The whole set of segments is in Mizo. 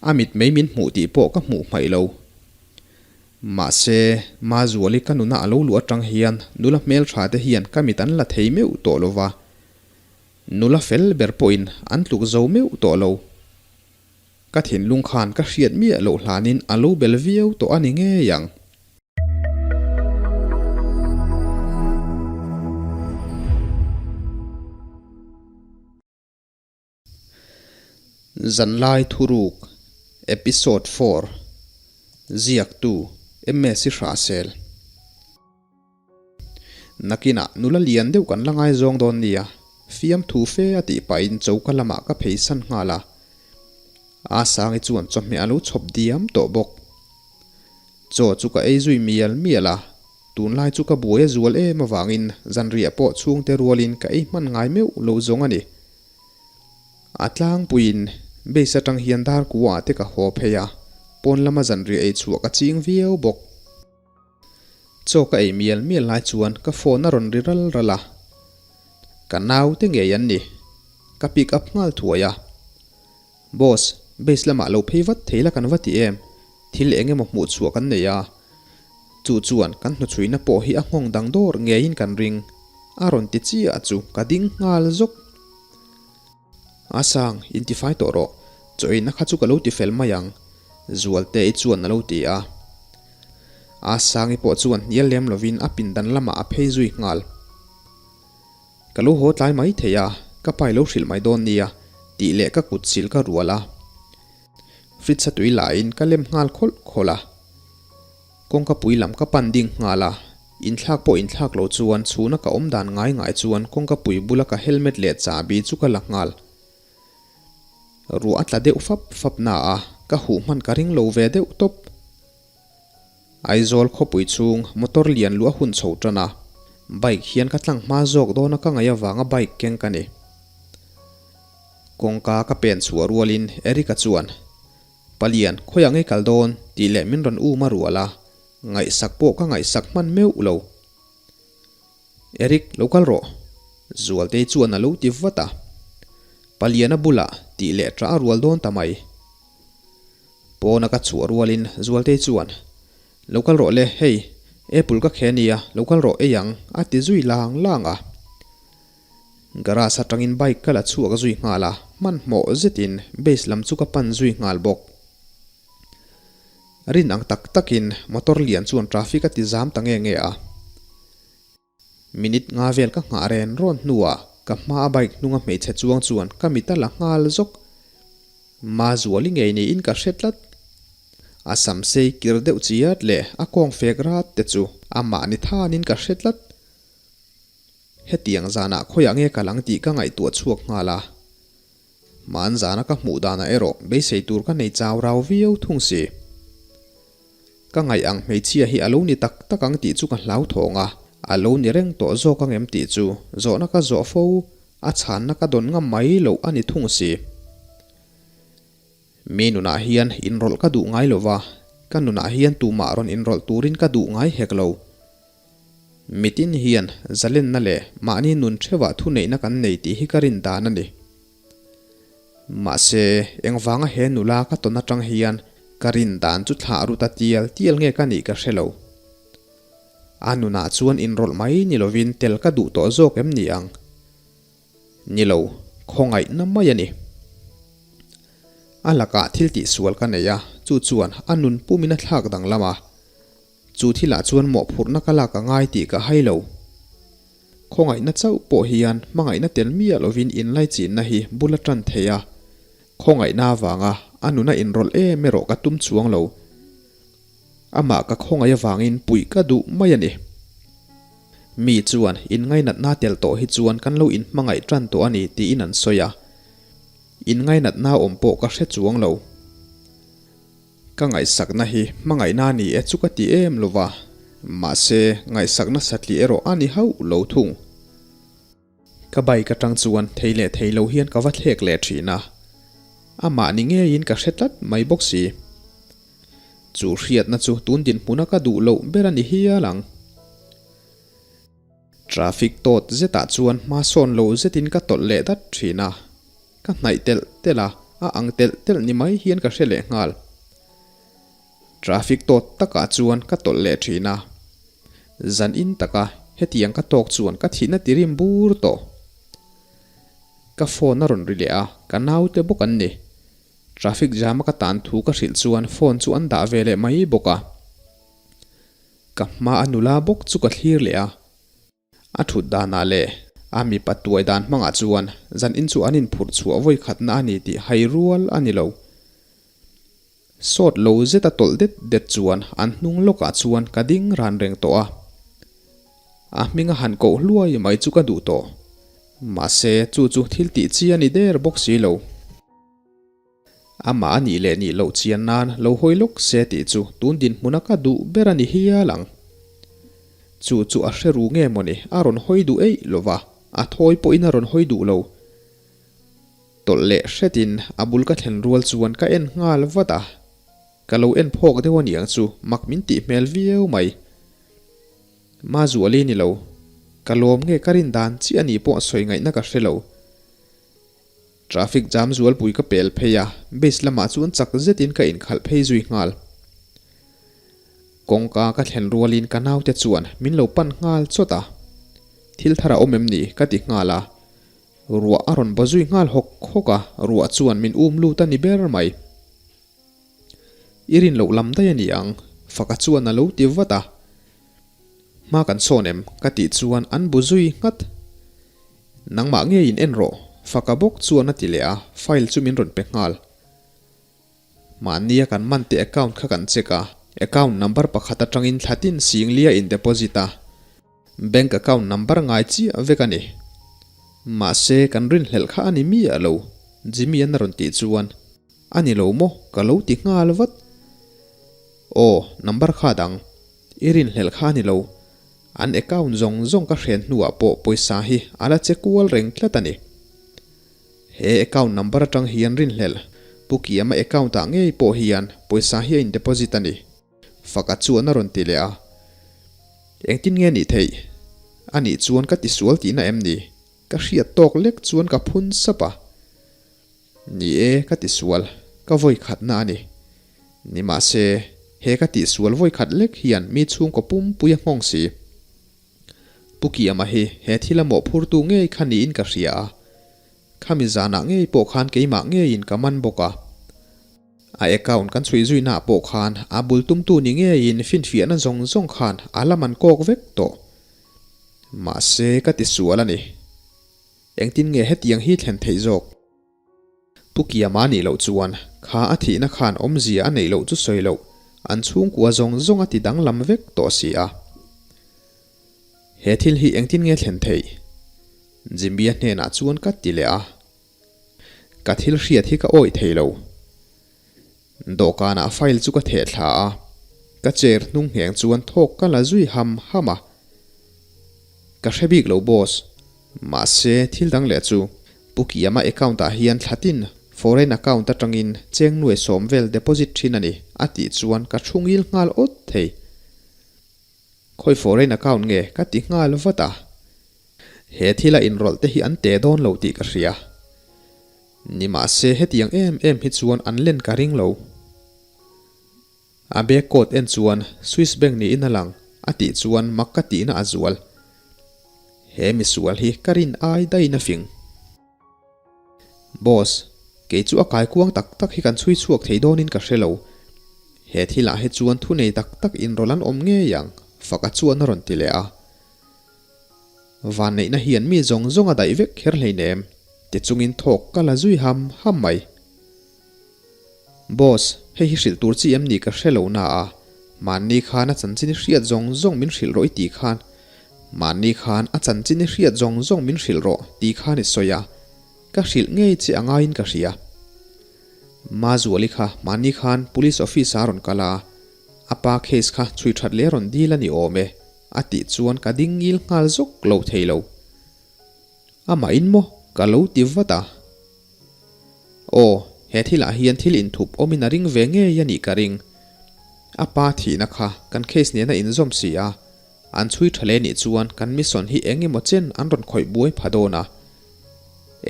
A mitmei min hmuh tih pawh ka hmuh hmaih lo. Mahse, Mazuali ka nuna a lo luh atang hian nula hmeltha te hian ka mit an la thei meuh tawh lo va. Nula fel ber pawhin an tluk zo meuh tawh lo. Ka thinlung khan ka hriat miah loh hlanin a lo bel viau tawh a ni ngei ang. Zanlai Thuruk Episode 4 Ziaktu Msi Hrahsel Nakinah nula lian deuh kan la ngaizawng dawn nia, fiamthu fe a tih pahin choka lamah ka pheisan nghal a. A Sangi chuan chawhmeh a lo chhawp diam tawh bawk. Chaw chu ka ei zui mial mial a, tunlai chu ka buai a zual em avangin zanriah pawh chhungte rualin ka ei hman ngai meuh lo zawng a ni. A tlangpuiin base atang hian dar kuaah te ka haw phei a, pawn lama zanriah ei chhuah ka ching viau bawk. Chaw ka ei mial mial lai chuan ka phone a rawn ri ral ral a, ka naute ngei an ni. Ka pick up nghal thuai a. Boss, base lamah lo phei vat thei la kan va ti em? Thil eng emaw hmuh chhuah kan nei a, chu chuan kan hnuchhuina pawh hi a nghawng dang dawr ngeiin kan ring, a rawn ti chiah chu ka ding nghal zawk. A sang, intifai tawh rawh, chaw eina kha chu ka lo ti fel mai ang, Zualte-i chuan a lo ti a. A Sangi pawh chuan hnial lem lovin a pindan lamah a phei zui nghal. Ka lo haw tlai mai thei a, ka pai lo hrilh mai dawn nia, tih leh ka kut sil ka rual a. Fridge a tui laiin ka lem nghal khawlh khawlh a. Kawngka pui lam ka pan ding nghal a, inthlak pawh inthlak lo chuan chhuna ka awm dan ngai ngai chuan kawngka pui bula ka helmet leh chahbi chu ka la nghal. Ruah a tla deuh fap fap na a, ka huh hman ka ring lo ve deuh tawp. Aizawl khawpui chhung motor lian luah hun chho tan a, bike hian ka tlang hma zawk dawn a ka ngaih avanga bike keng ka ni. Kawngka ka pen chhuah rualin Eric-a chuan, Palian, khawiah ngei kal dawn? tih leh min rawn um a rual a, ngaihsak pawh ka ngaihsak hman meuh lo. Eric, lo kal rawh. Zualtei chuan a lo ti vat a. Paliana bulah tih leh ṭah a rual dawn ta mai. Pawna ka chhuah rualin Zualtei chuan, Lo kal rawh le, hei, apple ka khe nia, lo kal rawh ei ang, a ti zui lang lang a. Garage atangin bike ka la chhuak zui nghal a, hmanhmawh zetin base lam chu ka pan zui nghal bawk. Rin ang tak takin motor lian chuan traffic a ti zam ta nge nge a. Minute nga vel ka nghah ren rawn hnuah ka hma a bike hnunga hmeichhe chuang chuan ka mit a la nghal zawk. Mazuali ngei niin ka hre tlat. A sam sei kir deuh chiat leh a kawng fek rat te chu amah ni thanin ka hre tlat. Hetiang zanah khawiah nge kal ang tih ka ngaihtuah chhuak nghal a. Hmanzana ka hmuh danah erawh beisei tur ka nei chau rau viau thung si. Ka ngaih ang hmeichhia hi a lo ni tak tak ang tih chu ka hlau thawng a, a lo ni reng tawh zawk ang em tih chu zawhna ka zawh fo, a chhanna ka dawn ngam mai loh a ni thung si. Mi nunah hian inrawlh ka duh ngai lova, ka nunah hian tumah rawn inrawlh turin ka duh ngai hek lo. Mitin hian zalenna leh mahni nun theuhah thuneihna kan nei tih hi ka rin dan a ni. Mahse, engvanga he nula ka tawn atang hian ka rin dan chu thlah ru ta tial tial nge ka nih ka hre lo. A nunah chuan inrawlh mai ni lovin tel ka duh tawh zawk em ni ang? Ni lo, khawngaihna mai a ni. A lakah thil tihsual ka nei a, chu chuan a nun pumin a thlak danglam a. Chu thilah chuan mawhphurhna ka lak a ngai tih ka hai lo. Khawngaihna chauh pawh hian hmangaihna tel miah lovin inlaichinna hi bul a tan thei a. Khawngaihna avanga a nuna inrawlh em erawh ka tum chuang lo. Amah ka khawngaih avangin puih ka duh mai a ni. Mi chuan inngainatna tel tawh hi chuan kan lo inhmangaih tan tawh a ni tiin an sawi a. Inngainatna awm pawh ka hre chuang lo. Ka ngaihsakna hi hmangaihna a ni e chu ka ti em lo va, mahse ngaihsakna satli erawh a ni hauh lo thung. Ka bike atang chuan thei leh thei lo hian ka va thlek leh thin a, amah ni ngeiin ka hre tlat mai bawk si. Chu hriatna chu tun dinhmuna ka duh loh ber a ni hial ang. Traffic tawt zetah chuan hma sawn lo zetin ka tawlh leh dat thin a, ka hnaih telh telh a. a ang telh telh ni mai hian ka hre leh nghal. Traffic tawt takah chuan ka tawlh leh thin a. Zan in taka hetiang ka tawk chuan ka thihna ti rim bur tawh. Ka phone a rawn ri leh a, ka naute bawk an ni. Traffic jam a ka tan thu ka hrilh chuan phone chu an dah ve leh mai bawk a. Ka hma a nula bawk chu ka thlir leh a. A thut danah leh a mipa tuai dan hmangah chuan zan in chu an inphurh chhuah vawi khatna a ni tih hai rual a ni lo. Sawt lo zeta tawlh det det chuan an hnung lawkah chuan ka ding ran reng tawh a. A hminga han koh hluai mai chu ka duh tawh. Mahse chu chu thil tih chi a ni der bawk si lo. Amah a nih leh nih loh chian nan lo hawi lawk se tih chu tun dinhmuna ka duh ber a ni hial ang. Chu chu a hre ru nge mawni a rawn hawi duh eih lo va, a thawi pawhin a rawn hawi duh lo. Tawlh leh hretin a bul ka thlen rual chuan ka en nghal vat a, ka lo en phawk deuh a niang chu mak min tih hmel viau mai. Mazuali ni lo, ka lawm nge ka rin dan chiah a nih pawh sawi ngaihna ka hre lo. Traffic jam zualpui ka pel phei a, base lamah chuan chak zetin ka inkhalh phei zui nghal. Kawngka ka thlen rualin ka naute chuan min lo pan nghal chawt a, Thil thar a awm em ni? ka ti nghal a. Ruah a rawn baw zui nghal hawk hawk a, ruah chuan min um lut a ni ber mai. I rin loh lam daih a ni ang, Faka chuan a lo ti vat a. Hma kan sawn em? ka tih chuan an bu zui nghat. Nangmah ngeiin en rawh, Faka bawk chuan a ti leh a, file chu min rawn pe nghal. Mahnia kan man te account kha kan check a, account number pakhat atangin thlatin singlia in deposit a, bank account number ngai chiah vek a ni. Mahse kan rinhlelh kha a ni miah lo, Jimmy an a rawn tih chuan a ni lo maw ka lo ti nghal vat. Aw, number kha dang, i rinhlelh kha a ni lo. An account zawng zawng ka hren hnuah pawh pawisa hi a la che kual reng tlat a ni. He account number atang hian rinhlelh Pu Kiama account ah ngei pawh hian pawisa hi a in deposit a ni. Faka chuan a rawn ti leh a. Engtin nge nih theih? A nih chuan ka tisual tihna em ni? Ka hriat tawk lek chuan ka phun sap a. Ni e, ka tisual, ka vawi khatna a ni. Nimahse, he ka tihsual vawi khat lek hian mi chhungkaw pumpui a nghawng si. Pu Kiama hi he thil a mawhphurtu ngei kha niin ka hria a, khami zanah ngei pawh khan keimah ngeiin ka man bawk a. A account kan chhui zuinaah pawh khan a bul tumtu ni ngeiin finfiahna zawng zawng khan a la man kawk vek tawh. Mahse ka ti sual a ni. Engtin nge hetiang hi thlen theih zawk? Pu Kiama nih loh chuan kha a thihna khan awmzia a neih loh chu sawi loh, an chhungkua zawng zawng a ti danglam vek tawh si a. He thil hi engtin nge thlen theih? Jimmy-a hnenah chuan ka ti leh a. Ka thil hriat hi ka awih thei lo. Dawhkanah file chu ka theh thla a, ka chair hnung ngheng chuan thawk ka la zui ham ham a. Ka hre bik lo boss, mahse thil dang leh chu Pu Kiama account ah hian thlatin foreign account atangin cheng nuai sawm vel deposit thin a ni a tih chuan ka thu ngil nghal awt thei. Khawi foreign account nge ka ti nghal vat a. He thila inrawlh te hi an te dawn lo tih ka hria. Nimahse hetiang em em hi chuan an len ka ring lo. A bag code en chuan Swiss bank niin a lang a tih chuan mak ka tihna a zual. He misual hi ka rin ai daihin a fing. Boss, kei chu a kaikuang tak tak hi kan chhui chhuak thei dawnin ka hre lo. He thilah hi chuan thunei tak tak inrawlh an awm ngei ang, Faka chuan a rawn ti leh a. Vanneihna hian mi zawng zawng a daih vek kher hleinem, ti chungin thawk ka la zui ham ham mai. Boss, hei hi hrilh tur chi em ni ka hre lo na a, mahni khan a chanchin i hriat zawng zawng min hrilh rawh i tih khan, mahni khan a chanchin i hriat zawng zawng min hrilh rawh tih khan i sawi a, ka hrilh ngei che a ngaiin ka hria. Mazuali kha mahni khan police office ah a rawn kal a, a pa case kha chhui that leh a rawn dil a ni awm e. A tih chuan ka ding ngil nghal zawk lo thei lo. Amah in maw? Ka lo ti vat a. Aw, he thilah hian thil inthup awmin a ring ve ngei a nih ka ring. A pa thihna kha kan case nena inzawm si a, an chhui tha leh nih chuan kan mission hi eng emaw chen an rawn khawih buai pha dawn a.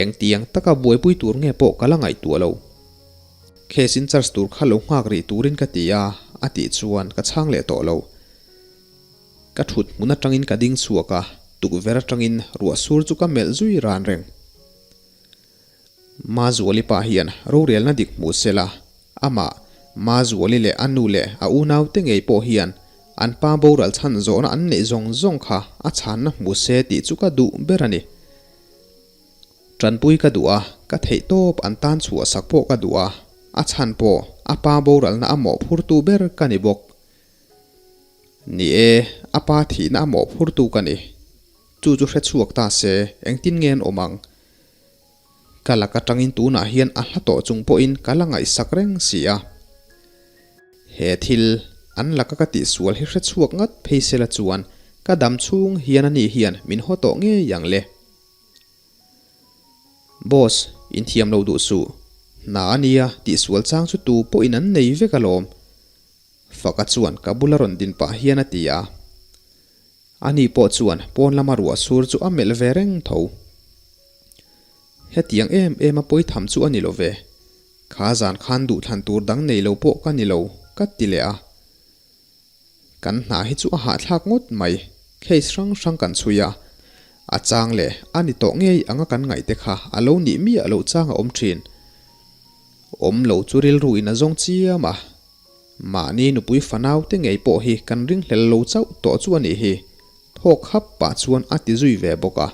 Engtiang taka buaipui tur nge pawh ka la ngaihtuah lo. Case in charge tur kha lo nghak rih turin ka ti a, a tih chuan ka chhang leh tawh lo. Ka thut hmun atangin ka ding chhuak a, tukverh atangin ruah sur chu ka melh zui ran reng. Mazuali pa hian rorelna dik hmu se la, amah Mazuali leh a nu leh a unaute ngei pawh hian an pa boral chhan zawhna an neih zawng zawng kha a chhanna hmu se tih chu ka duh ber a ni. Tanpui ka duh a, ka theih tawp an tan chhuah sak pawh ka duh a, a chhan pawh a pa boralna a mawhphurtu ber ka ni bawk. Ni e, a pa thihna a mawhphurtu ka ni. Chu chu hre chhuak ta se, engtin nge an awm ang? Ka lak atangin tunah hian a hla tawh chung pawhin ka la ngaihsak reng si a. He thil an laka ka tihsual hi hre chhuak ngat phei sela chuan ka dam chhung hian ani hian min haw tawh ngei ang le. Boss, inthiam lo duh suh. Hna a nia, tihsual chang chu tu pawhin an nei vek alawm. Faka chuan ka bula rawn din pah hian a ti a. Ani pawh chuan pawn lama ruah sur chu a melh ve reng tho. Hetiang em em a pawi tham chu a ni lo ve. Kha zan khan duhthlan tur dang nei lo pawh ka ni lo, ka ti leh a. Kan hna hi chu a hahthlak ngawt mai, case hrang hrang kan chhui a, a chang leh a ni tawh ngei anga kan ngaih te kha a lo nih miah loh chang a awm thin. Awm lo chu rilru in a zawng chiam a, mahni nupui fanau te ngei pawh hi kan ringhlel lo chauh tawh chu a nih hi, thawk hap pah chuan a ti zui ve bawk a.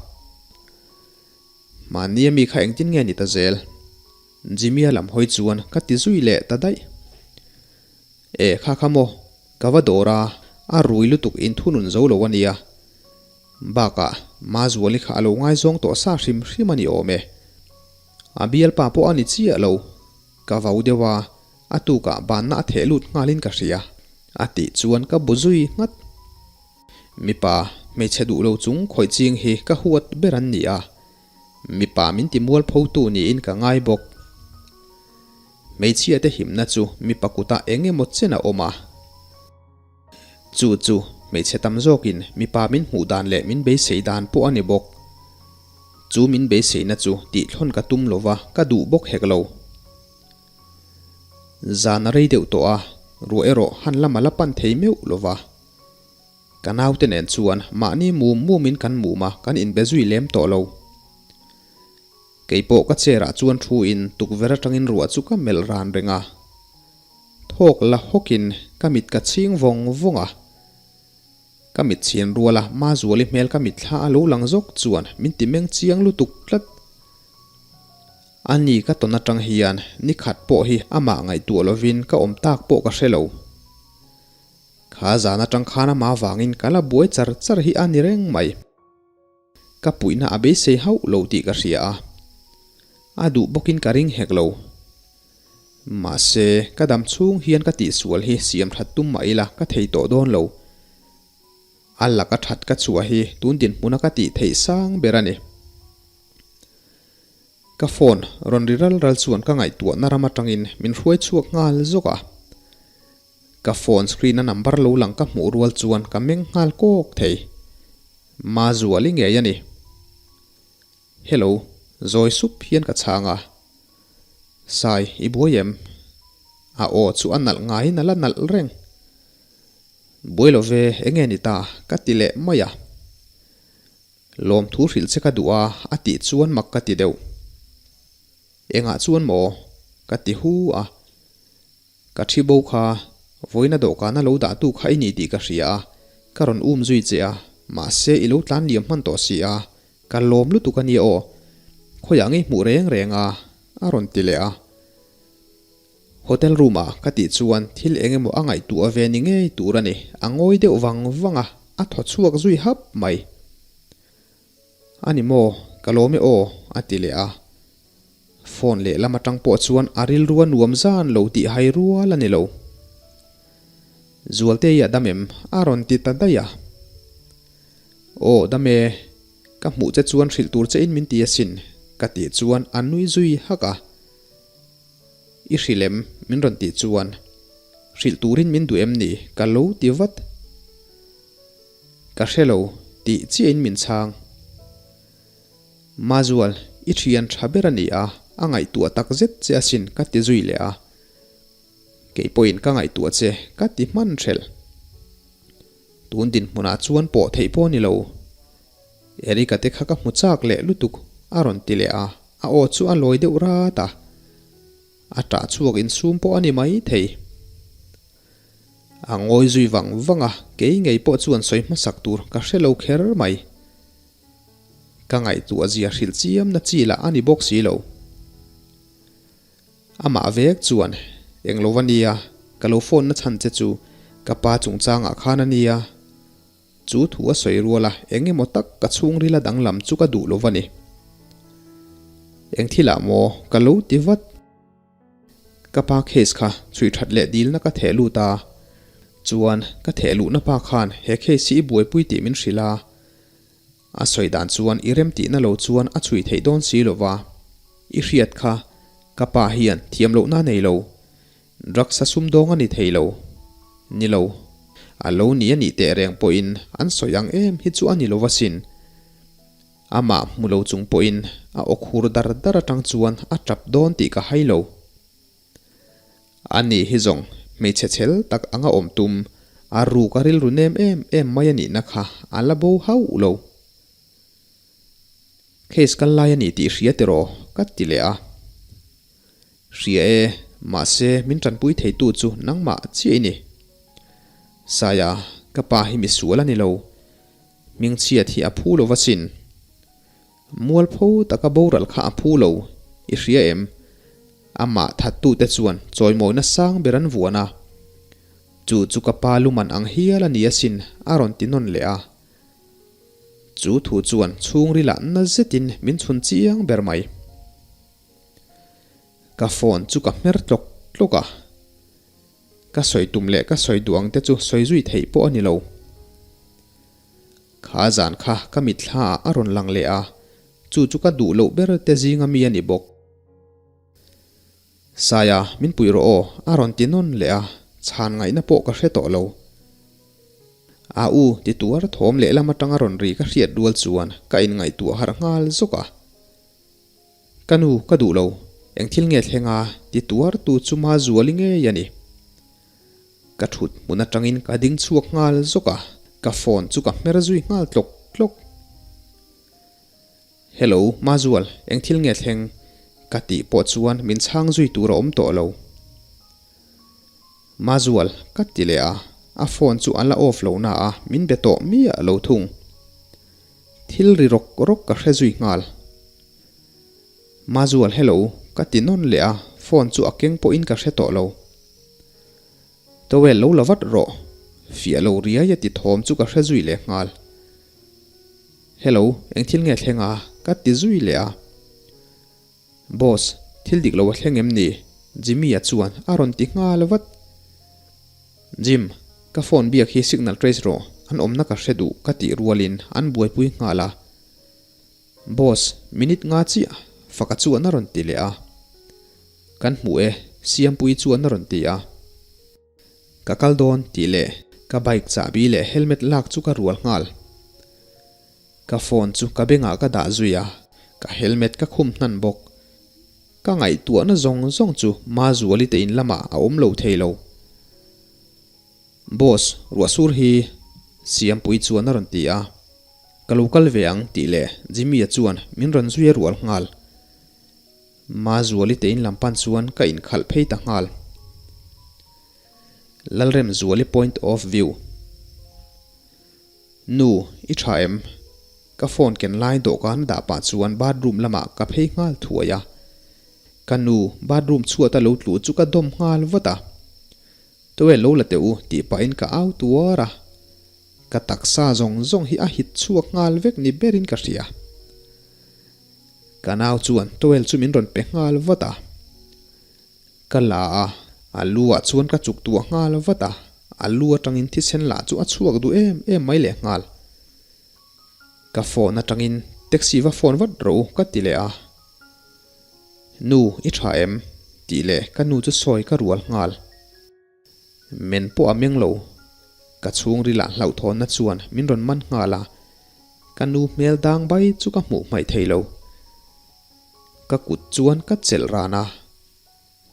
Mahni ami kha engtin nge ni ta zel? Jimmy-a lam hawi chuan ka ti zui leh ta daih. E kha kha maw, ka va dawr a, a rui lutuk in thunun zo lo a nia. Bakah Mazuali kha a lo ngaizawng tawh sa hrim hrim a ni awm e. A bialpa pawh a ni chiah lo. Ka vau deuh a, a tukah banna a theh lut nghalin ka hria. A tih chuan ka bu zui nghat. Mipa, hmeichhe duh lo chung khawih ching hi ka huat ber an ni a. Mipa min ti mualphotu niin ka ngai bawk. Hmeichhia te himna chu mipa kutah eng emaw chen a awm a. Chu chu hmeichhe tam zawkin mipa min hmuh dan leh min beisei dan pawh a ni bawk. Chu min beiseina chu tihthlawn ka tum lova ka duh bawk hek lo. Zan a rei deuh tawh a, ruah erawh han lama la pan thei meuh lova. Ka naute nen chuan mahni mum mumin kan mum a, kan inbe zui lem tawh lo. Kei pawh ka chair ah chuan thu in tukverh atangin ruah chu ka melh ran reng a. Thawk la hawkin ka mit ka chhing vawng vawng a. Ka mit chhin rual a Mazuali hmel ka mitthla a lo lang zawk chuan min ti meng chiang lutuk tlat. A ni ka tawn atang hian ni khat pawh hi amah ngaihtuah lovin ka awm tak pawh ka hre lo. Kha zan atang khan amah vangin ka la buai char char hi a ni reng mai. Ka puihna a beisei hauh lo tih ka hria a, a duh bawkin ka ring hek lo. Mahse, ka dam chhung hian ka tihsual hi siam that tum mah ila ka thei tawh dawn lo. A laka that ka chhuah hi tun dinhmuna ka tih theih sang ber a ni. Ka phone rawn ri ral ral chuan ka ngaihtuahna ram atangin min hruai chhuak nghal zawk a. Ka phone screen a number lo lang ka hmuh rual chuan ka meng nghal kawk thei. Mazuali ngei a ni. Hello, zawi sup hian ka chhang a. Sai, i buai em? A aw chu a nalh ngaiin a la nalh reng. Buai lo ve, enge ni ta? ka ti leh mai a. Lawmthu hrilh che ka duh a, a tih chuan mak ka ti deuh. Engah chuan maw? ka ti hu a. Ka thi bo kha, vawiina dawhkana lo dahtu kha i ni tih ka hria a, ka rawn um zui che a, mahse i lo tlan liam hman tawh si a, ka lawm lutuk a nia aw, khawiah ngei hmuh reng reng a, a rawn ti leh a. Hotel room ah ka tih chuan thil eng emaw a ngaihtuah ve ni ngei tur a ni, a ngawi deuh vang vang a, a thaw chhuak zui hap mai. A ni maw, ka lawm e aw, a ti leh a. Phone lehlam atang pawh chuan a rilru a nuam zan lo tih hai rual a ni lo. Zualte i a dam em? A rawn ti ta daih a. Aw, dam e. Ka hmuh che chuan hrilh tur che in min ti asin, ka tih chuan a nui zui hak a. I hrilh em? Min rawn tih chuan hrilh turin min duh em ni? Ka lo ti vat. Ka hre lo, tih chiahin min chhang. Mazual, i thian tha ber a ni a, a ngaihtuah tak zet che asin ka ti zui leh a. Kei pawhin ka ngaihtuah che ka ti hman hrelh. Tun dinhmunah chuan pawh theih pawh a ni lo. Eric-a te kha ka hmu chak leh lutuk a rawn ti leh a, a aw chu a lawi deuh rat a. A ṭah chhuak insum pawh a ni mai thei. A ngawi zui vang vang a, kei ngei pawh chuan sawi hmasak tur ka hre lo kher mai. Ka ngaihtuah zia hrilh chiamna chi lah a ni bawk si lo. Amah vek chuan, Eng lo va nia, ka lo phone na chhan che chu ka pa chungchangah khan a nia. Chu thu a sawi rual a, eng emaw tak ka chhungril a danglam chu ka duh lo va ni. Eng thilah maw ka lo ti vat. Ka pa case kha chhui that leh dilna ka theh lut a, chuan ka theh luhna pa khan he case hi i buaipui tih min hrilh a. A sawi dan chuan i remtihna lo chuan a chhui theih dawn si lo va. I hriat kha, ka pa hian thiam lohna a nei lo. Drugs a sumdawng a ni thei lo. Ni lo. A lo ni a nih teh reng pawhin an sawi ang em hi chu a ni lo va sin. Amah hmu lo chung pawhin a aw khur dar dar atang chuan a tap dawn tih ka hai lo. A ni hi zawng hmeichhe chhel tak anga awm tum, a ruk a rilru nem em em mai a nihna kha a la bo hauh lo. Case kal lai a ni tih hria tiraw ka ti leh a. Hria e, mahse min tanpui theitu chu nangmah chiah i ni. Saia, ka pa hi misual a ni lo. Hmingchhiat hi a phu lo va sin. Mualpho taka boral kha a phu lo, i hria em? Amah thattute chuan chawimawina sang ber an vuan a. Chu chu ka pa luman ang hial a ni asin a rawn ti nawn leh a. Chu thu chuan chhungrilah na zetin min chhun chiang ber mai. Ka phone chu ka hmer tlawk tlawk a. Ka sawi tum leh ka sawi duh ang te chu sawi zui theih pawh a ni lo. Kha zan kha ka mitthla ah a rawn lang leh a, chu chu ka duh loh ber te zinga mi a ni bawk. Saia, min puih rawh aw, a rawn ti nawn leh a, chhan ngaihna pawh ka hre tawh lo. A u, ti tuar thawm lehlam atanga rawn ri ka hriat rual chuan ka inngaihtuah harh nghal zawk a. Ka nu, ka duh lo. Eng thil nge thleng a? ti tuar tu chu Mazuali ngei a ni. Ka thut hmun atangin ka ding chhuak nghal zawk a, ka phone chu ka hmer zui nghal tlawk tlawk. Hello, Mazual, eng thil nge thleng? ka tih pawh chuan min chhang zui tur a awm tawh lo. Mazual, ka ti leh a, a phone chu a la off lo na a, min be tawh miah lo thung. Thil ri rawk rawk ka hre zui nghal. Mazual hello, ka ti nawn leh a, phone chu a keng pawhin ka hre tawh lo. Towel lo la vat rawh, fiah lo riai a ti thawm chu ka hre zui leh nghal. Hello, eng thil nge thleng a? ka ti zui leh a. Boss, thil dik lo a thleng em ni? Jimmy-a chuan a rawn ti nghal vat. Jim, ka phone biak hi signal trace rawh, an awmna ka hre duh ka tih rualin an buaipui nghal a. Boss, minute nga chiah, faka chuan a rawn ti leh a. Kan hmu e, Siampuii chuan a rawn ti a. Ka kal dawn tih leh ka bike chahbi leh helmet lak chu ka rual nghal. Ka phone chu ka bengah ka dah zui a, ka helmet ka khum hnan bawk. Ka ngaihtuahna zawng zawng chu Mazuali te in lamah a awm lo thei lo. Boss, ruahsur hi Siampui chuan a rawn ti a. Ka lo kal ve ang tih leh Jimmy-a chuan min rawn zui a rual nghal. Mazuali te in lam pan chuan ka inkhalh phei ta nghal. Lalremzuali point of view. Nu, i tha em? Ka phone ken lai dawhkan a dah pah chuan bathroom lamah ka phei nghal thuai a. Ka nu bathroom chhuat a lo tluh chu ka dawm nghal vat a. Towel lo la teh u tih pahin ka au tuar a. Ka taksa zawng zawng hi a hit chhuak nghal vek ni berin ka hria. Ka nau chuan towel chu min rawn pe nghal vat a. Ka la a, a lu ah chuan ka chuk tuah nghal vat a, a lu atangin thisen lah chu a chhuak duh em em mai leh nghal. Ka phone atangin taxi va phone vat rawh u ka ti leh a. Nu, i tha em? tih leh ka nu chu sawi ka rual nghal. Men pawh a meng lo. Ka chhungril ah hlauhthawnna chuan min rawn man nghal a, ka nu hmel dang bai chu ka hmuh hmaih thei lo. Ka kut chuan ka chelh ran a.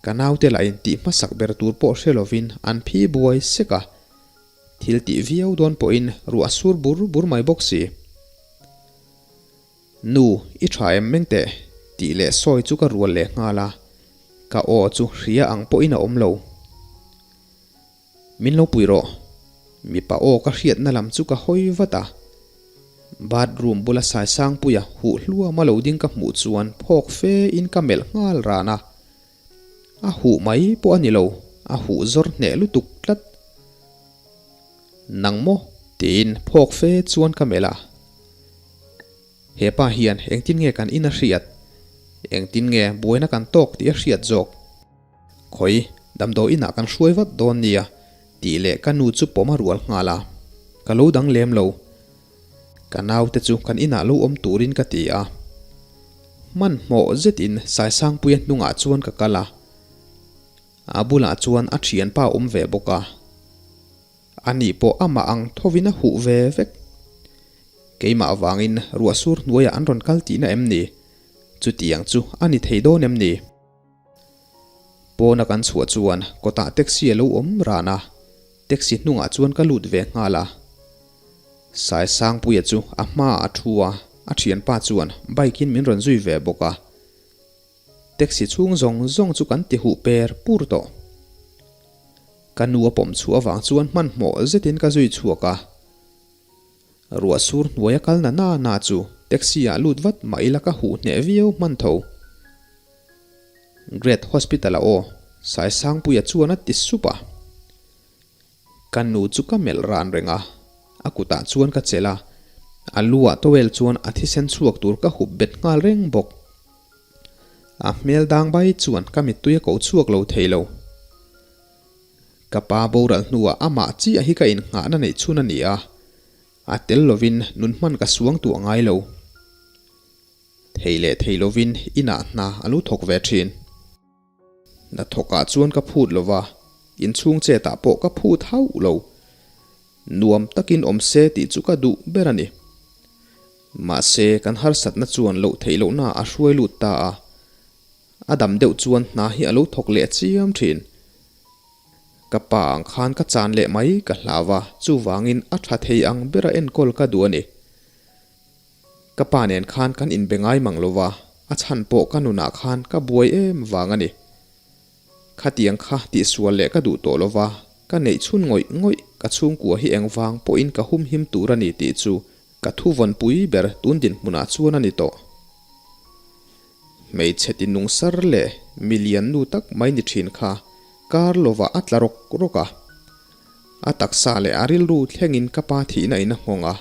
Ka naute lah in tih hmasak ber tur pawh hre lovin an phi buai sek a, thil tih viau dawn pawhin ruah a sur bur bur mai bawk si. Nu, i tha em meng teh? tih leh sawi chu ka rual leh nghal a, ka aw chu hria ang pawhin a awm lo. Min lo pui rawh. Mipa aw ka hriatna lam chu ka hawi vat a. Bathroom bula Saisangpuia huh hluama lo ding ka hmuh chuan phawk fe in ka melh nghal ran a. A huh mai pawh a ni lo, a huh zawr hneh lutuk tlat. Nang maw? Tiin phawk fe chuan ka melh a. He pa hian engtin nge kan in a hriat? Engtin nge buaina kan tawk tih a hriat zawk? Khawi, damdawi inah kan hruai vat dawn nia, tih leh ka nu chu pawm a rual nghal a. Ka lo dang lem lo. Ka naute chu kan inah lo awm turin ka ti a. Hmanhmawh zetin Saisangpuia hnungah chuan ka kal a. A bulah chuan a thianpa awm ve bawk a. Ani pawh amah ang thovin a huh ve vek. Keimah vangin ruahsur hnuaiah an rawn kal tihna em ni? Chutiang chu a ni thei dawn em ni? Pawna kan chhuah chuan kawtah taxi a lo awm ran a, taxi hnungah chuan ka lut ve nghal a. Saisangpuia chu a hmaah a thu a, a thianpa chuan bike in min rawn zui ve bawk a. Taxi chhung zawng zawng chu kan ti huh per pur tawh. Ka nu a pawm chhuah avang chuan hmanhmawh zetin ka zui chhuak a. Ruah sur hnuaia kal na na na chu taxi ah lut vat mah ila ka huh hneh viau hman tho. Great Hospital ah aw, Saisangpuia chuan a ti sup a. Ka nu chu ka melh ran reng a, a kutah chuan ka chelh a, a lu ah towel chuan a thisen chhuak tur ka hup bet nghal reng bawk. A hmel dang bai chuan ka mittui a ko chhuak lo thei lo. Ka pa boral hnuah amah chiah hi ka innghahna neih chhun a ni a, a tel lovin nun hman ka suang tuah ngai lo. Thei leh thei lovin inah hna a lo thawk ve thin. Hna thawkah chuan ka phut lo va, inchhung chetah pawh ka phut hauh lo. Nuam takin awm se tih chu ka duh ber a ni. Mahse, kan harsatna chuan loh theih lohna a hruai lut ta a. A dam deuh chuan hna hi a lo thawk leh chiam thin. Ka pa ang khan ka chan leh mai ka hlau a, chuvangin a tha thei ang bera enkawl ka duh a ni. Ka pa nen khan kan inbe ngai mang lo va, a chhan pawh ka nunah khan ka buai em vang a ni. Khatiang kha tihsual leh ka duh tawh lo va, ka neih chhun ngawih ngawih ka chhungkua hi engvang pawhin ka humhim tur a ni tih chu Ka thu vawnpui ber tun dinhmunah chuan a ni tawh. Hmeichhe ti nung sar leh milian nu tak mai ni thin kha kar lovah a tla rawk rawk a. A taksa leh a rilru thlengin ka pa thihna in a nghawng a.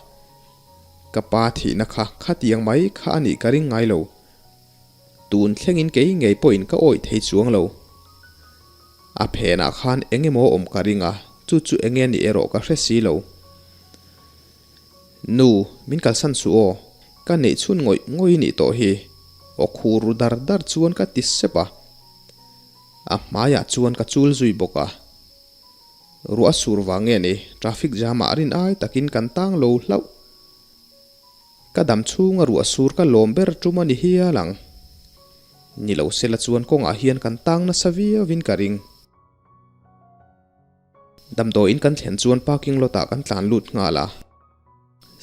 Ka pa thihna kha khatiang mai kha a nih ka ring ngai lo. Tun thlengin kei ngei pawhin ka awih thei chuang lo. A phenah khan eng emaw awm ka ring a, chu chu enge a nih erawh ka hre si lo. Nu, min kalsan suh aw, ka neih chhun ngawih ngawih nih tawh hi, aw khur ru dar dar chuan ka ti sep a. A hmaiah chuan ka chul zui bawk a. Ruah a sur vang nge ni, traffic jam ah rin ai takin kan tang lo hlauh. Ka dam chhunga ruah sur ka lawm ber tum a ni hial ang. Ni lo sela chuan kawngah hian kan tang nasa viauin ka ring. Damdawiin kan thlen chuan parking lot ah kan tlan lut nghal a.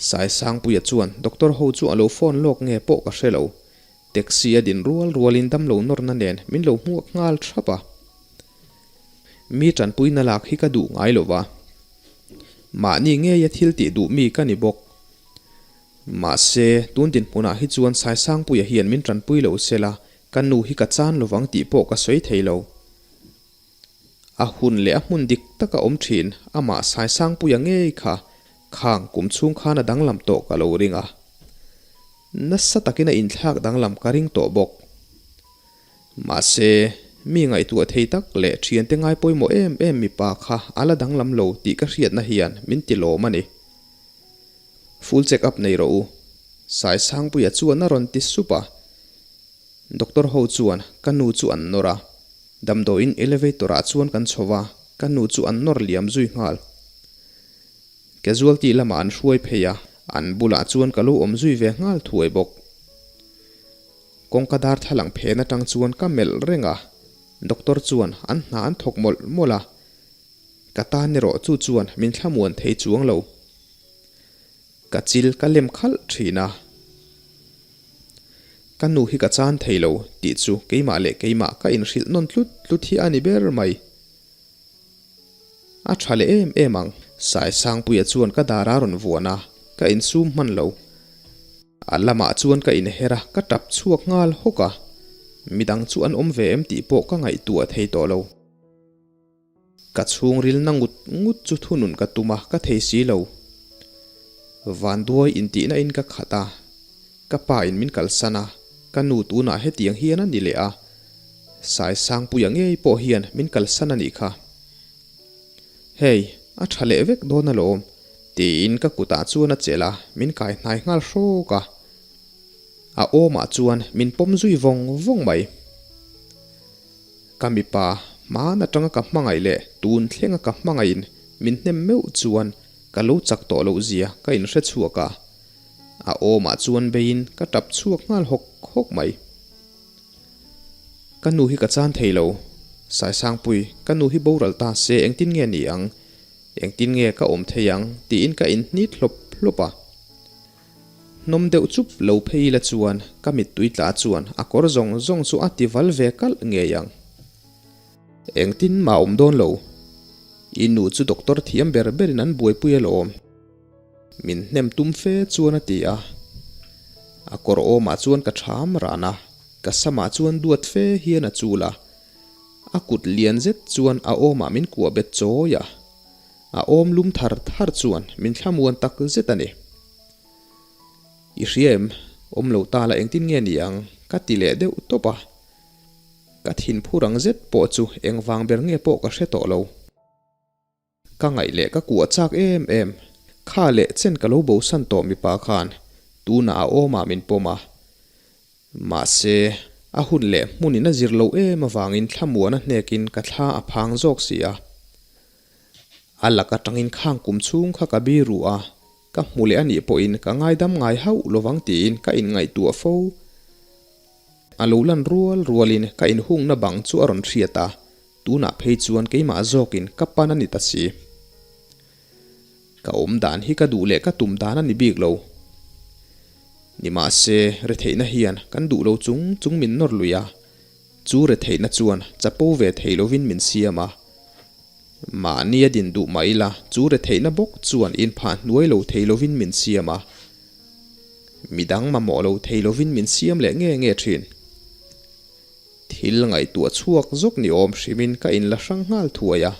Saisangpuia chuan doctor ho chu a lo phone lawk nge pawh ka hre lo. Taxi a din rual rualin damlo nawrna nen min lo hmuak nghal thap a. Mi tanpuina lak hi ka duh ngai lo va. Mahni ngeia thil tih duh mi ka ni bawk. Mahse, tun dinhmunah hi chuan Saisangpuia hian min tanpui lo sela, ka nu hi ka chan lovang tih pawh ka sawi thei lo. A hun leh a hmun dik taka awm thin, amah Saisangpuia ngei kha khang kum chhung khan a danglam tawh ka lo ring a. Nasa takin a inthlak danglam ka ring tawh bawk. Mahse, mi ngaihtuah thei tak leh thiante ngai pawimawh em em mipa kha a la danglam lo tih ka hriatna hian min ti lawm a ni. Full check up nei rawh u. Saisangpuia chuan a rawn ti sup a. Doctor ho chuan ka nu chu an nawr a. Damdawiin elevator ah chuan kan chho va, ka nu chu an nawr liam zui nghal. Casualty lamah an hruai phei a, an bulah chuan ka lo awm zui ve nghal thuai bawk. Kawngka darthlalang phen atang chuan ka melh reng a, Doctor chuan an hna an thawk mawlh mawlh a, ka tan erawh chu chuan min thlamuan thei chuang lo. Ka chil ka lem khalh thin a. Ka nu hi ka chan thei lo tih chu keimah leh keimah ka inhrilh nawn tlut tlut hi a ni ber mai. A tha leh em em ang. Saisangpuia chuan ka dar a rawn vuan a, ka insum hman lo. A lamah chuan ka inher a, ka tap chhuak nghal hawk a. Midang chu an awm ve em tih pawh ka ngaihtuah thei tawh lo. Ka chhungril na ngut ngut chu thunun ka tum a, ka thei si lo. Vanduai intihna in ka khat a, ka pa in min kalsan a, ka nu tunah hetiang hian a ni leh a, Saisangpuia ngei pawh hian min kalsan a nih kha. Hei, a tha leh vek dawn alawm, tiin ka kutah chuan a chelh a, min kai hnai nghal hrawk a. A awmah chuan min pawm zui vawng vawng mai. Ka mipa hman atanga ka hmangaih leh tun thlenga ka hmangaihin min hnem meuh chuan ka lo chak tawh loh zia ka inhre chhuak a. A awmah chuan beiin ka tap chhuak nghal hawk hawk mai. Ka nu hi ka chan thei lo. Saisangpui, ka nu hi boral ta se engtin nge ni ang? Engtin nge ka awm thei ang? tiin ka inhnit hlawp hlawp a. Hnawm deuh chup lo phei ila chuan ka mittui tla chuan a kawr zawng zawng chu a ti val ve kalh ngei ang. Engtin mah awm dawn lo. I nu chu doctor thiam ber berin an buaipui alawm. Min hnem tum fe chuan a ti a. A kawr awmah chuan ka ṭham ran a, ka samah chuan duat fe hian a chul a. A kut lian zet chuan a awmah min kuah bet chawi a. A awm lum thar thar chuan min thlamuan tak zet a ni. I hria em? Awm lo ta la engtin nge ni ang? Ka ti leh deuh tawp a. Ka thinphur ang zet pawh chu engvang ber nge pawh ka hre tawh lo. Ka ngaih leh ka kuah chak em em. Kha leh chen ka lo bosan tawh mipa khan tunah a awmah min pawm a. Mahse, a hun leh hmunin a zir lo em avangin thlamuan a hnekin ka thla a phang zawk si a. A lak atangin khang kum chhung kha ka bi ruh a, ka hmu leh a nih pawhin ka ngaidam ngai hauh lovang tiin ka inngaihtuah fo. A lo lan rual rualin ka inhungna bang chu a rawn hriat a, Tunah phei chuan keimah zawkin ka pan a ni ta si. Ka awm dan hi ka duh leh ka tum dan a ni bik lo. Nimahse, retheihna hian kan duh lo chung chung min nawr lui a, chu retheihna chuan chapo ve thei lovin min siam a. Mahni a din duh mah ila chu retheihna bawk chuan inphah hnuai lo thei lovin min siam a. Midang mamawh lo thei lovin min siam leh nge nge thin. Thil ngaihtuah chhuak zawk ni awm hrimin ka inla hrang nghal thuai a.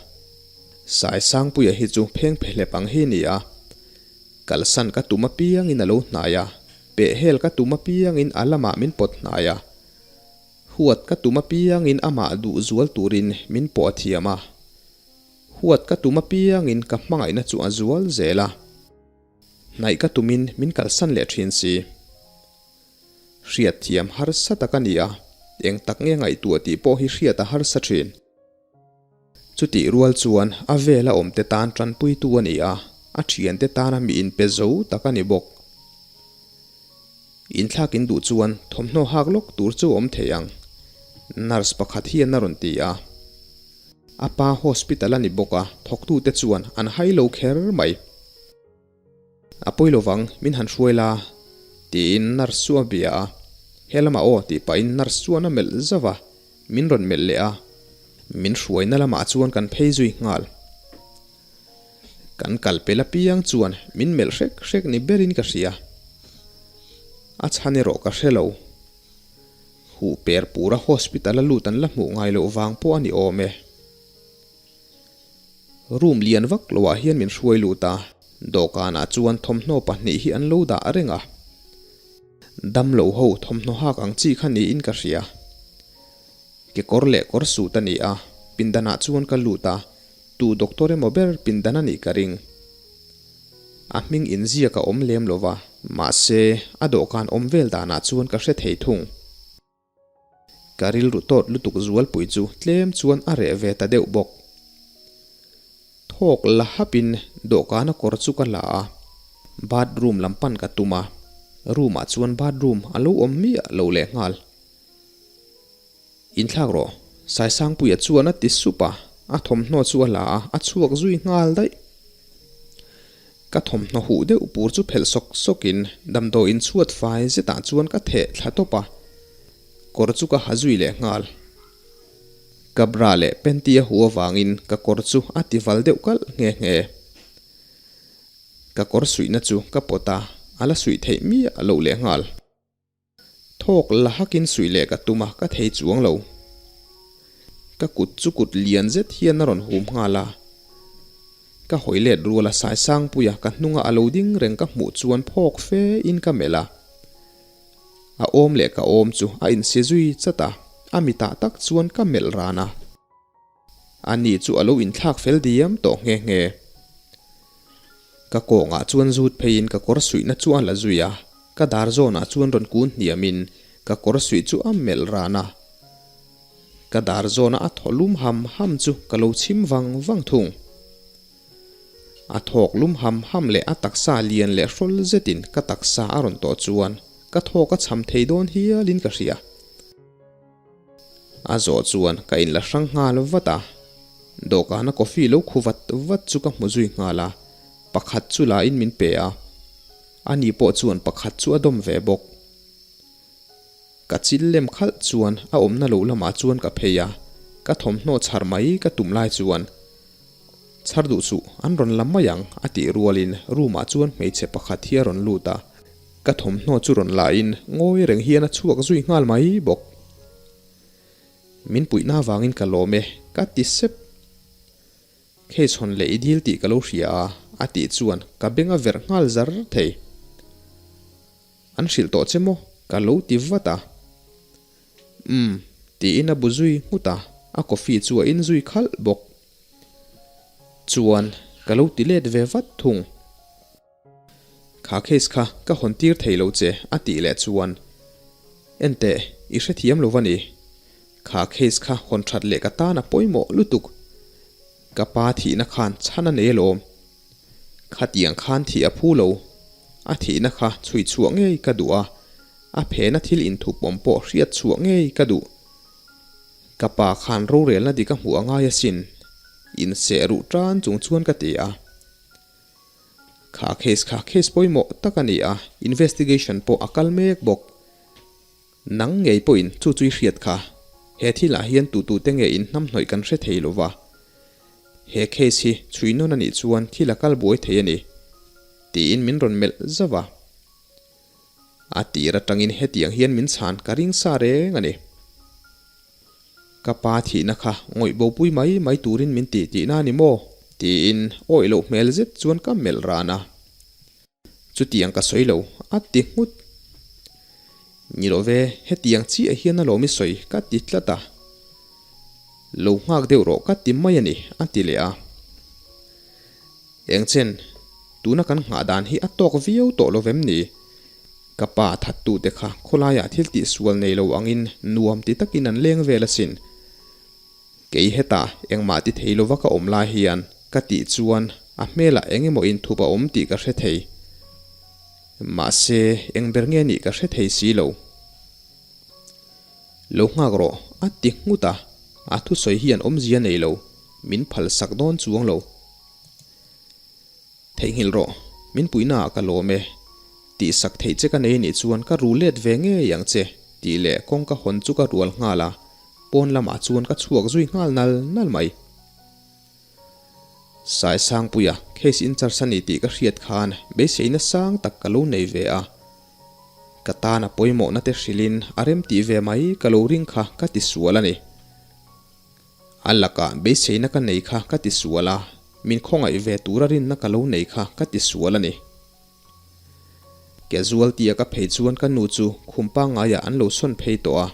Saisangpuia hi chu pheng phe hlep ang hi ni a. Kalsan ka tum apiangin a lo hnai a, pehhel ka tum apiangin a lamah min pawt hnai a. Huat ka tum apiangin amah duh zual turin min pawh a thiam a. Huat ka tum apiangin ka hmangaihna chu a zual zel a. Hnaih ka tumin min kalsan leh thin si. Hriatthiam harsa tak a ni a, eng tak nge ngaihtuah tih pawh hi hriat a harsa thin. Chutih rual chuan a vela awmte tan tanpuitu a ni a, a thiante tana mi inpe zo tak a ni bawk. Inthlak in duh chuan thawmhnaw hak lawk tur chu a awm thei ang, nurse pakhat hian a rawn ti a. A pa hospital a ni bawk a, thawktute chuan an hai lo kher mai. A pawi lovang, min han hruai la, tiin nurse chu a bia a. He lamah aw tih pahin nurse chuan a melh zauh a, min rawn melh leh a. Min hruaina lamah chuan kan phei zui nghal. Kan kal pel apiang chuan min melh hrek hrek ni berin ka hria. A chhan erawh ka hre lo. Huh per pura hospital a lut an la hmuh ngai loh vang pawh a ni awm e. Room lian vak loah hian min hruai lut a, dawhkanah chuan thawmhnaw pahnih hi an lo dah reng a. Damlo ho thawmhnaw hak ang chi kha niin ka hria. Kekawr leh kawr suit a ni a, pindanah chuan ka lut a, tu doctor emaw ber pindan a nih ka ring. A hming inziak a awm lem lo va, mahse a dawhkan awm vel danah chuan ka hre thei thung. Ka rilru tawt lutuk zualpui chu tlem chuan a reh ve ta deuh bawk. Thawk la hapin dawhkana kawr chu ka la a, bathroom lam pan ka tum a, room ah chuan bathroom a lo awm miah lo lehnghal. Inthlak rawh, Saisangpuia chuan a ti sup a, a thawmhnaw chu a la a, a chhuak zui nghal daih. Ka thawmhnaw huh deuh pur chu phelh sawk sawkin damdawiin chhuat fai zetah chuan ka theh thla tawp a, kawr chu ka ha zui leh nghal. Ka bra leh panty a huh avangin ka kawr chu a ti val deuh kalh nghe nghe. Ka kawr suihna chu ka pawt a, a la suih theih miah loh leh nghal. Thawk la hakin suih leh ka tum a, ka thei chuang lo. Ka kut chu kut lian zet hian a rawn hum nghal a. Ka hawi let rual a Saisangpuia ka hnunga a lo ding reng ka hmuh chuan phawk fe in ka melh a. A awm leh ka awm chu a insi zui chat a, a mitah tak chuan ka melh ran a. Ani chu a lo inthlak fel diam tawh nghe nghe. Ka kawngah chuan zut pheiin ka kawr suihna chu a la zui a, ka dar zawnah chuan rawn kun hniamin ka kawr suih chu a melh ran a. Ka dar zawna a thaw lum ham ham chu ka lo chhim vang vang thung. A thawk lum ham ham leh a taksa lian leh hrawl zetin ka taksa a rawn tawh chuan ka thawk a chham thei dawn hialin ka hria. A zawh chuan ka inla hrang nghal vat a, dawhkana coffee lo khu vat vat chu ka hmu zui nghal a, pakhat chu la in min pe a, ani pawh chuan pakhat chu a dawm ve bawk. Ka chil lem khalh chuan a awmna lo lamah chuan ka phei a, ka thawmhnaw chhar mai ka tum lai chuan, Chhar duh suh, an rawn la mai ang, a tih rualin room ah chuan hmeichhe pakhat hi a rawn lut a, ka thawmhnaw chu rawn la in ngawi reng hian a chhuak zui nghal mai bawk. Min puihna avangin ka lawm e, ka ti sep. Case hawn leh i dil tih ka lo hria a, a tih chuan ka beng a verh nghal zar thei. An hrilh tawh che maw? Ka lo ti vat a. Umm, tiin a bu zui nghut a, a coffee chu a in zui khalh bawk. Chuan ka lo ti let ve vat thung. Kha case kha ka hawn tir thei lo che a tih leh chuan, Enteh, i hrethiam lo va ni. Kha case kha hawn that leh ka tan a pawimawh lutuk. Ka pa thihna khan chhan a nei alawm. Khatiang khan thih a phu lo. A thihna kha chhui chhuah ngei ka duh a, a phena thil inthup awm pawh hriat chhuah ngei ka duh. Ka pa khan rorelna dik a hmuh a ngai asin. Inseh ruh tan chung chuan ka ti a. Kha case kha case pawimawh tak a ni a, investigation pawh a kal mek bawk. Nang ngei pawhin chu chu i hriat kha. He thilah hian tutute nge in hnamhnawih kan hre thei lova. He case hi chhui nawn a nih chuan thil a kal buai thei a ni. Tiin min rawn melh zauh a. A tir atangin hetiang hian min chhan ka ring sa reng a ni. Ka pa thihna kha ngawih bopui mai mai turin min ti tihna a ni maw? Tiin awih loh hmel zet chuan ka melh ran a. Chutiang ka sawi lo, a ti nghut. Ni lo ve, hetiang chiah hian alawm i sawi ka ti tlat a. Lo nghak deuh rawh ka ti mai a ni, a ti leh a. Engchen, tuna kan nghah dan hi a tawk viau tawh lo vem ni? Ka pa thattute kha khawlaiah thil tihsual nei lo angin nuam ti takin an leng vel asin. Kei hetah engmah ti thei lova ka awm lai hian ka tih chuan a hmelah eng emaw inthup a awm tih ka hre thei. Mahse, eng ber nge nih ka hre thei si lo. Lo nghak rawh, a ti nghut a, a thusawi hian awmzia nei lo, min phalsak dawn chuang lo. Theihnghilh rawh, min puihnaah ka lawm e. Tihsak theih che ka nei nih chuan ka ru let ve ngei ang che, tih leh kawngka hawn chu ka rual nghal a, pawn lamah chuan ka chhuak zui nghal nal nal mai. Saisangpuia case in charge a ni tih ka hriat khan beiseina sang tak ka lo nei ve a. Ka tan a pawimawhna te hrilhin a remtih ve mai ka lo ring kha ka ti sual a ni. A lakah beiseina ka nei kha ka ti sual a, min khawngaih ve tura rinna ka lo nei kha ka ti sual a ni. Casualty-a ka phei chuan ka nu chu khum pangaiah an lo sawn phei tawh a.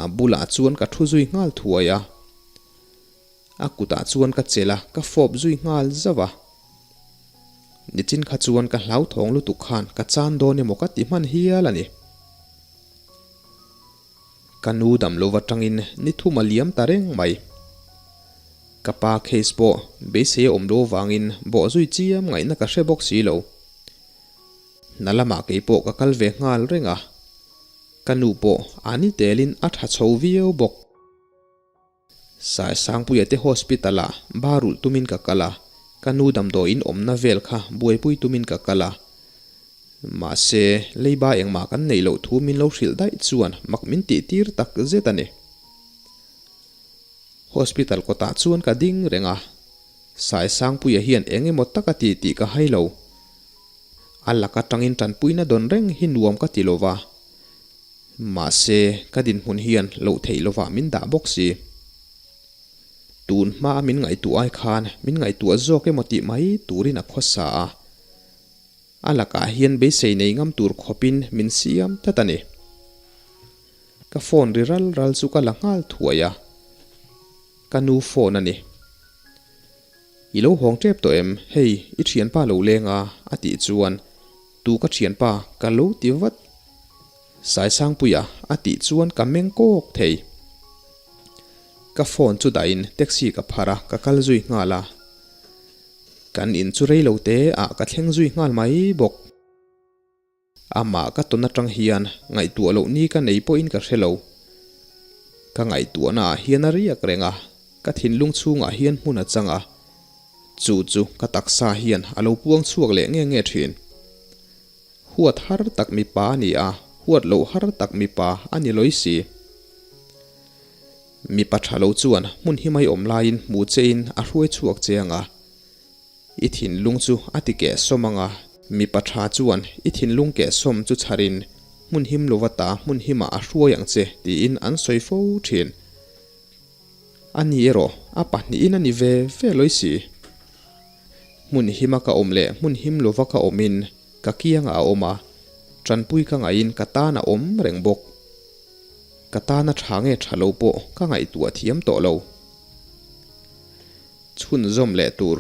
A bulah chuan ka thu zui nghal thuai a. A kutah chuan ka chelh a, ka fawp zui nghal zauh a. Nichin kha chuan ka hlauthawng lutuk khan ka chan dawn emaw ka ti hman hial a ni. Ka nu dam lo atangin ni thum a liam ta reng mai. Ka pa case pawh beisei a awm lo vangin bawh zui chiam ngaihna ka hre bawk si lo. Hna lamah kei pawh ka kal ve nghal reng a, ka nu pawh a ni telin a tha chho viau bawk. Saisangpuia te hospital ah ba rulh tumin ka kal a, ka nu damdawiin awmna vel kha buaipui tumin ka kal a. Mahse, leiba engmah kan neih loh thu min lo hrilh daih chuan mak min tih tir tak zet a ni. Hospital kawtah chuan ka ding reng a, Saisangpuia hian eng emaw tak a ti tih ka hai lo. A lak atangin tanpuina dawn reng hi nuam ka ti lo va. Mahse, ka dinhmun hian loh theih lovah min dah bawk si. Tun hmaa min ngaihtuah ai khan min ngaihtuah zawk emaw tih mai turin a khawsa a. A lakah hian beisei nei ngam tur khawpin min siam tlat a ni. Ka phone ri ral ral chu ka la nghal thuai a. Ka nu phone a ni. I lo hawng tep tawh em? Hei, i thianpa lo leng a, a tih chuan Tu ka thianpa, ka lo ti vat. Saisangpuia a tih chuan ka meng kawk thei. Ka phone chu dahin taxi ka phar a, ka kal zui nghal a. Kan in chu rei lo te ah ka thleng zui nghal mai bawk. Amah ka tawn atang hian ngaihtuah loh ni ka nei pawhin ka hre lo. Ka ngaihtuahna ah hian a riak reng a, ka thinlung chhungah hian hmun a chang a. Chu chu ka taksa hian a lo puang chhuak leh nge nge thin. Huat har tak mipa a ni a, huat loh har tak mipa a ni lawi si. Mipa tha lo chuan hmun hi mai awm laiin hmu chein a hruai chhuak che ang a. I thinlung chu a ti kehsawm ang a, mipa tha chuan i thinlung kehsawm chu chharin hmun him lova ta hmun himah a hruai ang che tiin an sawi fo thin. A ni erawh a pahnihin a ni ve ve lawi si. Hmun hima ka awm leh hmun him lova ka awmin ka kiangah a awm a, tanpui ka ngaihin ka tan a awm reng bawk. Ka tana tha nge tha lo pawh ka ngaihtuah thiam tawh lo. Chhunzawm leh tur.